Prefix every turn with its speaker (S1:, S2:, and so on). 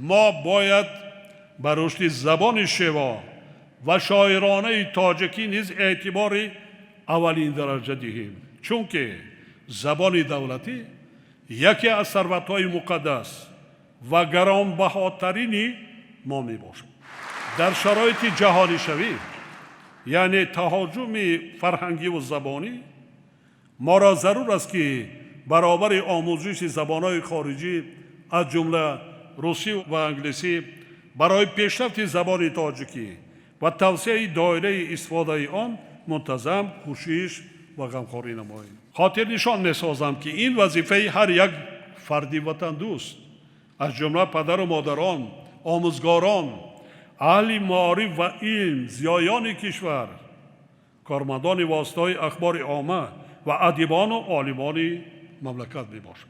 S1: Мо бояд ба рушди забони шево ва шоиронаи тоҷикӣ низ эътибори аввалиндараҷа диҳем, чунки забони давлатӣ яке аз сарватҳои муқаддас ва гаронбаҳотарини мо мебошад. Дар шароити ҷаҳонишавӣ, яъне таҳоҷуми фарҳангиву забонӣ, моро зарур аст, ки баробари омӯзиши забонҳои хориҷӣ, аз ҷумла русӣ ва англисӣ, барои пешрафти забони тоҷикӣ ва тавсеаи доираи истифодаи он мунтазам кӯшиш ва ғамхорӣ намоем. Хотирнишон месозам, ки ин вазифаи ҳар як фарди ватандӯст, аз ҷумла падару модарон, омӯзгорон, аҳли маориф ва илм, зиёиёни кишвар, кормандони воситаҳои ахбори омма ва адибону олимони мамлакат мебошад.